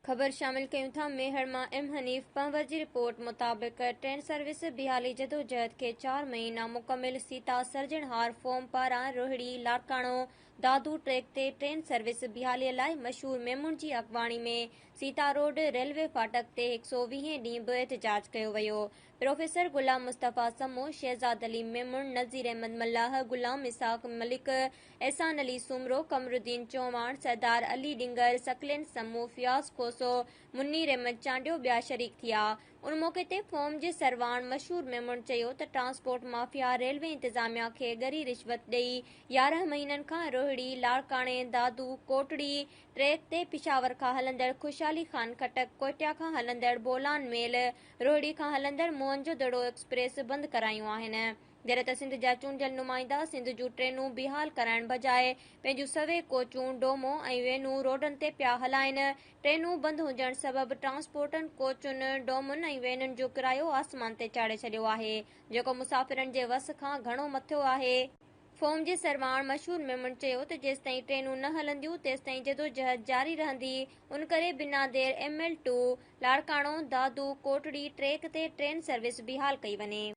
خبر شامل ڪيون ٿا ميهڙ مان ايم حنيف پنهور جي رپورٽ مطابق ٽرين سروس بحالي جدوجهد کي چار مهينا مڪمل سيتا سرجڻهار فورم پاران روهڙي لاڙڪاڻو دادو ٽريڪ تي ٽرين سروس بحالي لاء مشهور ميمڻ جي اڳواڻي ۾ سيتا روڊ ريلوي ڦاٽڪ تي هڪ سئو ويهين ڏينهن به احتجاج ڪيو ويو پروفيسر غلام مصطفيٰ سمون، شهزاد علي ميمڻ، نذير احمد ملاح، غلام اسحاق ملڪ، احسان علي سومرو، قمرالدين چوهاڻ، سردار علي ڏنگر، ثقلين سمون، فياض کوسو، منير احمد چانڊيو ٻيا شريڪ ٿيا. ان موقعي تي فورم جي سرواڻ مشهور ميمڻ چيو ته ٽرانسپورٽ مافيا ريلوي انتظاميا کي ڳري رشوت ڏئي 11 مهينن کان روهڙي، لاڙڪاڻي، دادو، ڪوٽڙي ٽريڪ تي پشاور کان هلندڙ خوشحالي خان خٽڪ، ڪوئٽيا کان هلندڙ بولان ميل، روهڙي کان هلندڙ موهن جو دڙو ايڪسپريس بند ڪرايون آهن. جڏهن ته سنڌ جا چونڊيل نمائندا سنڌ جون ٽرينون بحال ڪرائڻ بجاء پنهنجون سوين ڪوچون، ڊومون ۽ وينون روڊن تي پيا هلائين. ٽرينون بند هجڻ سبب ٽرانسپورٽن ڪوچن، ڊومن ۽ وينن جو ڪرايو آسمان تي چاڙهي ڇڏيو آهي، جيڪو مسافرن جي وس کان گهڻو مٿيو آهي. فورم جي سرواڻ مشهور ميمڻ چيو ته جيستائين ٽرينون نه هلنديون تيستائين جدوجهد جاري رهندي، ان ڪري بنا دير M L two, Larkana, Dadu, Kotri track تي ٽرين سروس بحال ڪئي وڃي.